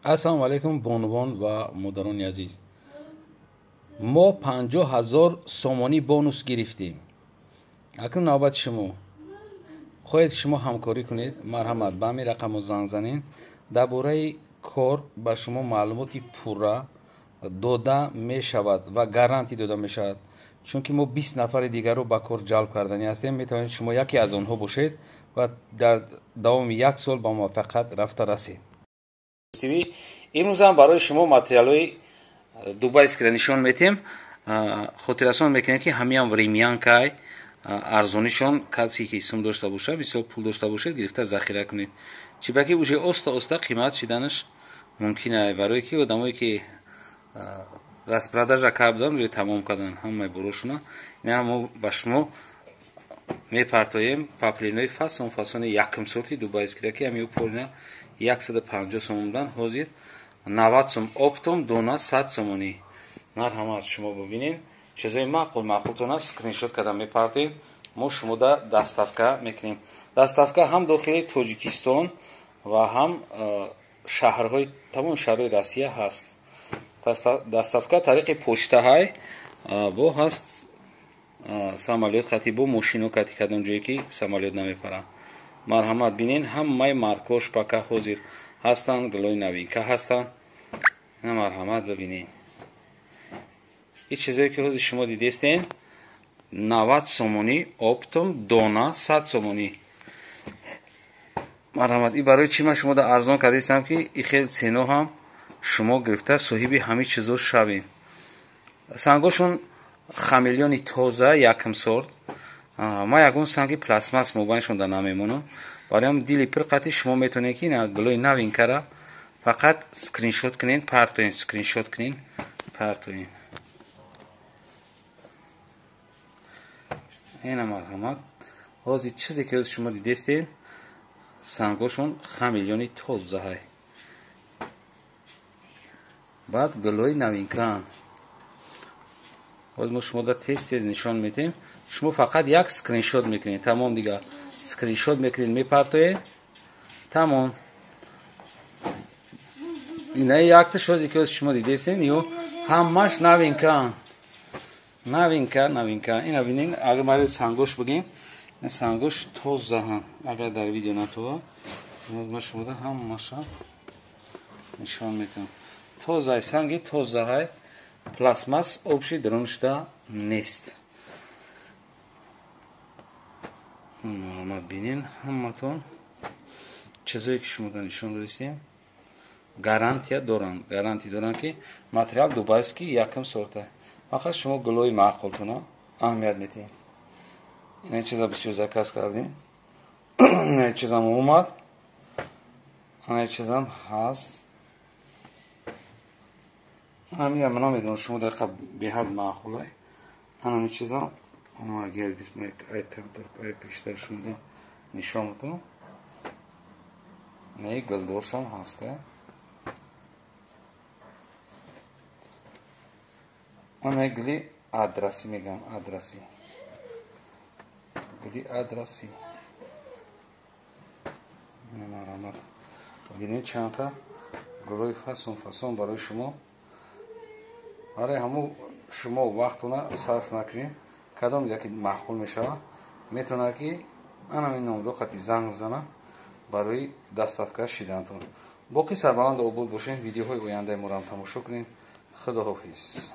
Ассалому алайкум бонувон ва модарони азиз. Мо 50 000 сомонӣ бонус гирифтем. Акнун навбати шумо. Хоҳед шумо ҳамкорӣ кунед, марҳамат ба ҳамин рақамро занг занед. Дар бораи кор ба шумо маълумоти пурра дода мешавад ва гарантӣ дода мешавад. Чунки мо 20 нафари дигарро ба кор ҷалб карданӣ ҳастем, метавонед шумо яке аз онҳо бошед ва дар давоми як сол ба муваффақият рафта расед. Имрӯзам барои шумо материалҳои дубайскиро нишон метем. Хотиррасон мекунем, ки ҳамиам времянкай, арзонишон касе ки сум дошта бошад, бисёр пул дошта бошед, гирифта захира кунед. Чибаки уже оста-оста қимат шиданаш мумкин ай, барое ки одамое ки распродажа карда буданд, уже тамом карданд ҳамаи борошуна. Ина мо ба шумо мепартоем паплинои фасон фасони якум сорти дубайскиро, ки ҳамиу полина 150 сомон буданд, ҳозир 90 сом оптом дона 100 сомонӣ. Марҳамат шумо бибинед, чизои маъқул маъқултона скриншот карда мепартоем, мо шумода доставка мекунем. Доставка ҳам дохили Тоҷикистон ва ҳам шаҳрҳои тамоми шаҳрҳои Россия ҳаст. Доставка тариқи почтаҳай бо ҳаст самолёт қати бо мошино қати кадом ҷое ки самолёт намепарад. Марҳамат бинен, ҳамаи маркош пака ҳозир ҳастанд, гулои новинка ҳастанд. Марҳамат бибинен. Ин чизое ки ҳозир шумо дидестен 90 сомонӣ оптом дона 100 сомонӣ. Марҳамат, ин барои чӣ ман шумода арзон кардастам, ки ин хел цено ҳам шумо гирифта соҳиби ҳамин чизо шавед. Сангошон хамелёни тоза якм сорт. Ман ягон санги пластмасс мобайншонда намемонам. Барои дили пир қати шумо метавонед ки ина гулои новинкара фақат скриншот кунед, партоед, скриншот кунед, партоед. Ина марҳамат. Ҳозир чизе ки шумо дидестед, сангошон хамелёни тозаҳай. Баъд гулои новинкаанд. Ҳозир мо шумода тез тез нишон медиҳем. Шумо фақат як скриншот мекунед, тамом дигар. Скриншот мекунед, мепартоед, тамом. Ина якта шозе ки шумо дидестед, ё ҳамаш новинка. Новинка, новинка. Ина бинед, агар барои сангош бигем, ин сангош тозаҳанд. Агар дар видео натова, ман шумода ҳамаша нишон медиҳам. Тозаи санги тозаҳай, пластмасс обши дарунашда нест. Марҳамат бинен ҳаматон чизое ки шумода нишон додистем, гарантия доранд, гарантия доранд ки материал дубайский якм сорта. Фақат шумо гулои маъқултона аҳамият медиҳед. Ина чиза бисёр заказ кардем. Ина чизам омад. Ина чизам ҳаст. Ҳамин ман намедонам шумо дақиқа беҳад маъқулай. Ҳамин чизам агар ай камтар ай пештар шумода нишон медиҳам. Ина гулдоршам ҳаста. Ана гули адраси мегӯям, адраси. Гули адраси. Марҳамат. Бинед чандта гулои фасон фасон барои шумо. Барои ҳамун шумо вақтона сарф накунед. Кадом яке маъқул мешавад, метавонад ки ана ин номро қати занг бизанад барои доставка шидантон. Боқӣ сарбаланду обод бошед, видеоҳои ояндаи моро ҳам тамошо кунед. Худоҳофиз.